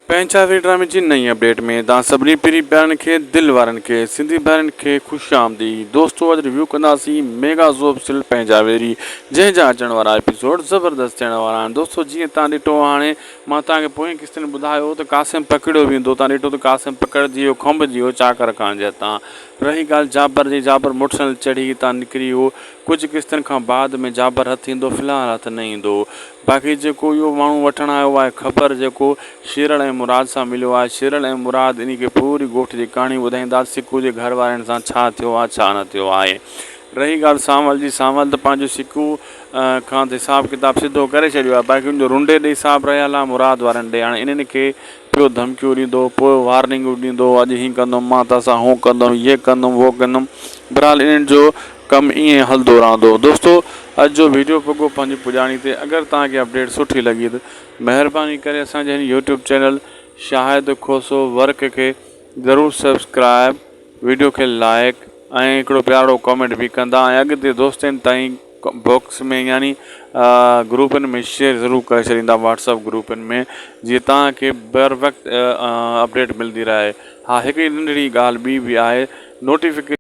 پنهنجا ڊرامي جي نئين اپڊيٽ ۾ توهان سڀني پرين پيارن کي دل وارن کي سنڌي ڀائرن کي خوش آمديد دوستو اڄ ريويو ڪنداسين ميگا زوب سل پنهنجا ويري جنهن جا اچڻ وارا ايپيسوڊ زبردست ٿيڻ وارا آهن دوستو جيئن توهان ڏٺو هاڻي مان توهان کي پوئين قسط ۾ ٻڌايو هو ته قاسم پڪڙيو ويندو توهان ڏٺو ته قاسم پڪڙجي ويو کنڀجي ويو چاڪر خان جي هٿان رهي ڳالهه جابر جي جابر موٽرسائيڪل چڙهي هتان نڪري ويو ڪجهه قسطن کان بعد ۾ جابر هٿ ايندو في الحال هٿ نه ايندو باقي جيڪو اهو ماڻهو وٺڻ آيو آهي خبر جيڪو شيرل ۽ مراد سان مليو آهي شيرل ۽ مراد انهي کي پوري ڳوٺ جي ڪهاڻي ٻڌائيندا ته سڪو جي گهر وارن سان ڇا ٿيو آهي ڇا نه ٿيو آهي. رهي ڳالهه سانول جي سانول ته پنهنجو سڪو کان ته حساب ڪتاب سڌو ڪري ڇڏيو آهي باقي ان جو رنڊي ڏي حساب رهيل آهي مراد وارن ڏي هاڻي انهن کي پيو ڌمڪيون ڏيندو پيو وارننگون ڏيندو اڄ هين ڪندم مان توسان هون ڪندم هي ڪندم هو ڪندم بهرحال انهن جو ڪم ائين هلندو رهندو. دوستو اڄ جو ويڊيو پڳو پنهنجي پڄاڻي تي اگر توهان کي اپڊيٽ سٺي لڳي ته مهرباني ڪري اسان جي هن YouTube channel Shahid Khoso work کي ضرور سبسڪرائب ويڊيو کي لائڪ ۽ هڪڙو پيارو ڪمينٽ به ڪندا ۽ اڳتي دوستن تائين باڪس ۾ يعني گروپن ۾ شيئر ضرور ڪري ڇڏيندا واٽس اپ گروپن ۾ جيئن توهان کي بر وقت اپڊيٽ ملندي رهي ها هڪڙي ننڍڙي ڳالهه ٻي به آهي نوٽيفڪيشن.